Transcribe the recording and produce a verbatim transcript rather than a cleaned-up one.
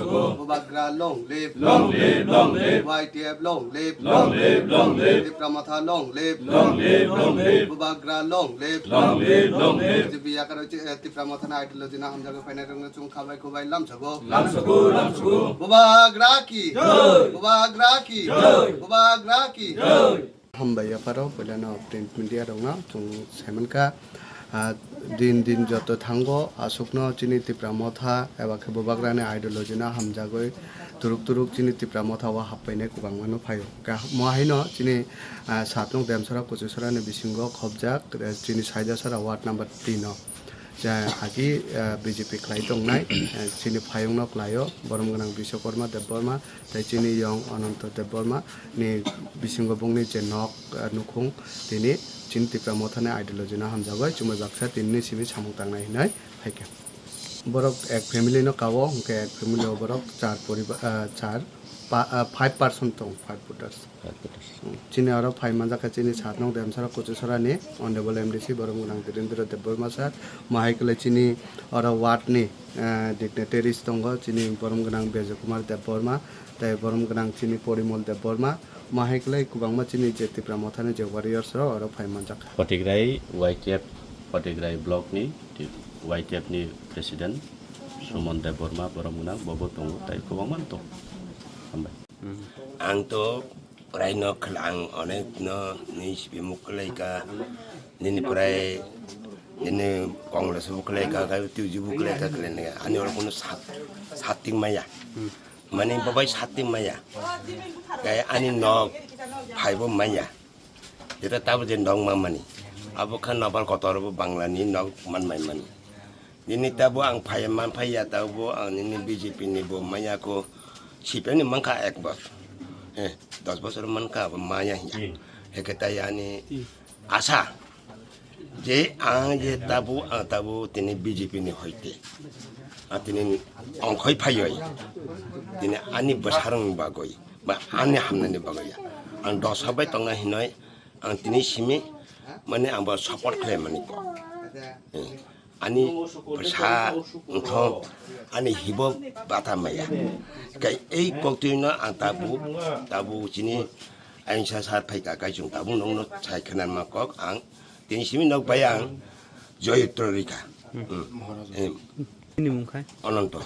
Bubagra long live. Long live, long live. Y T F long live. Long live, long live. Tipra Motha long live. Long live, long live. Bubagra long live. Long live, long live. B J P yakaro chi-, eh, Tipra Motha na ideology na hamjago phainai rokno chwng khabai khubai lamsogo. Lamsogo, lamsogo. Bubagra ki. Jai. Bubagra ki. Jai. Bubagra ki. Jai. Hambai yapharo puilano print media rokno chwng saimankha, ah, din din joto thango aswkno chini Tipra Motha eba khe Bubagrani ideology no hamjagwi turuk turuk chini Tipra Motha o happainai kwbangma no phaio. Khe mo haino chini, ah, satnok Demsora Kuchusora ni bisingo khobjak, eh, chini Saidasora ward number three no. Je agi, eh, B J P khlai tongnai, eh, chini phayungno khlaio, borom gwnang Biswakarma Debbarma, tei chini yong Ananto Debbarma ni bisingo bongni je nok, eh, nukhung, tini chini Tipra Mothani ideology no hamjagwi chumui baksa tinini simi samung tangnai hinwi phaikha. Borok ek family no kao, hwnkhe ek family o borok char poriba-, eh, char pa-, eh, five person tong, five voters. Chini oro phai manjak kha chini satnok Demsora Kuchusora ni Honorable M D C borom gwnang Dhirendra Debbarma sir, mahai kwlai chini oro ward ni, eh, dignitaries tongo, chini borom gwnang Bejo Kumar Debbarma, tei borom gwnang chini Porimol Debbarma, mahai kwlai kwbangma chini je Tipra Mothani je warriors rok oro phai manjak kha. Patigrai Y T F, Patigrai block ni Y T F ni president Suman Debbarma borom gwnang bobo tongo, tei kwbangma tongo. Hambai. Ang to prai no khwla, ang onek no ni sipi muk kwlai ka, nini prai, nini Congress bo kwlai ka, ka T J bo kwlai ka, kwlai nai ani oro kono sat, sat ting maya. Mani babai sat ting maya. Kai ani nok phai bo maya. Jeta tabo je nok ma mani. Abo kha nokbar kotor bo Bangla ni nok man mai mani. Nini tabo ang phai man phai ya tabo ang nini B J P ni bo maya ko C P M ni mankha ek bosor. Eh, dos bosor mankha abo maya ya. Heke tai ani asa je ang je tabo ang tabo tini B J P ni hoite. Ang tini ongkhoi phai oi. Tini ani bwsarang bagoi. Ba ani hamnani bagwi ya. Ang dosa bai tongna hinoi ang tini simi mane ang bo support khlai mani ko. Eh, ani bwsa wngkho ani hibo bata maya. Kai ei koktwi no ang tabu tabu chini ayungsa sar phaika kai chung tabu nongno sai khna ma kok ang tini simi nok bai ang joyutro rika. Hmm. Hmm. Nini mung khai? Ananto.